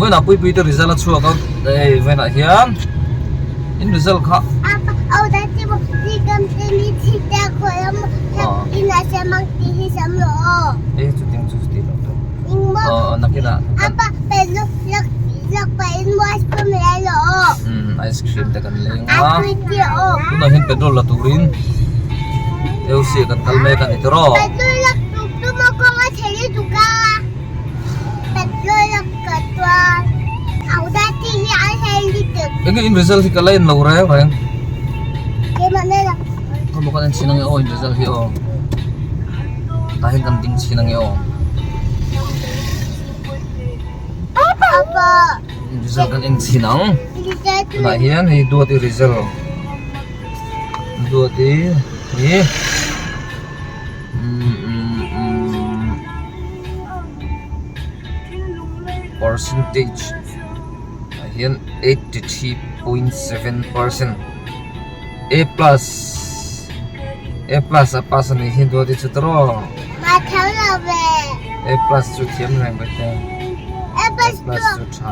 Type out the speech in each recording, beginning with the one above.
Vawiinah Puipuii te result a chhuak a, hei vawiinah hian in result kha. E chutiang chu tih loh tur. Aw nakinah umm ice cream te kan leng a, tunah hian petrol la turin AOC ah kan kal mek a ni tawh. Enge in result hi ka la en lo reng reng. Ka bawk an en chhin ange aw in result hi aw. Tah hian kan ding chhin ange aw. In result kan en chhin ang. Tunah hian hei duati result. Duati hi. Percentage ah hian 83.7% A plus A plus a pass a nih hi duat i chu tawh A plus chu thiam reng vek e A plus chu tha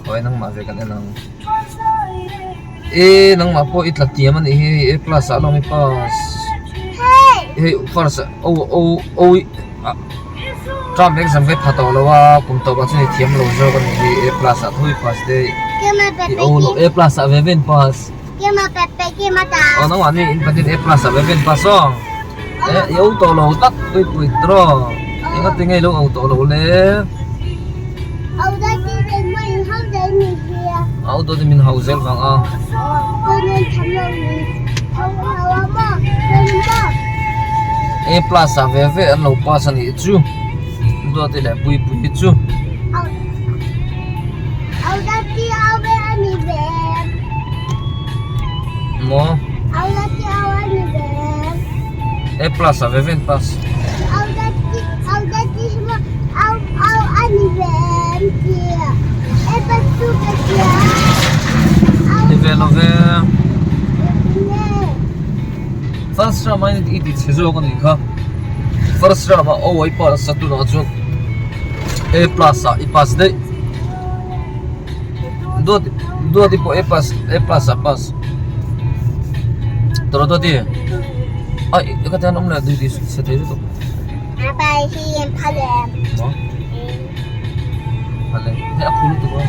khawi nangmah ve kan en ang. E nangmah pawh i tla tiam a nih hi A plus ah alawm i pass hei first o o o ah term exam kha i pha tawh lo a kum tawp ah chuan i thiam lo zawk a nih hi A plus ah tho i pass daih i o lo A plus ah ve ve in pass aw nangmah ni in patin A plus ah ve ve in pass aw e i o tawh lo tak pui pui tawh engati nge i lo o tawh lo le. Au dawt in min hau zel vang a. A plus ah ve ve an lo pass a nih chu dawt i leh pui pui chu. Maw? A plus ah ve ve an pass. Ni ve lo ve. First round ah i ti chhe zawk a nih kha. First round ah O i pass a tunah chuan A plus ah i pass daih. Duat duat i pawh A plus A plus ah pass. Tawrh duat i. Ai ka tian awm leh dui chhe thei lutuk. Maw? Phale. Hei a khu lutuk a.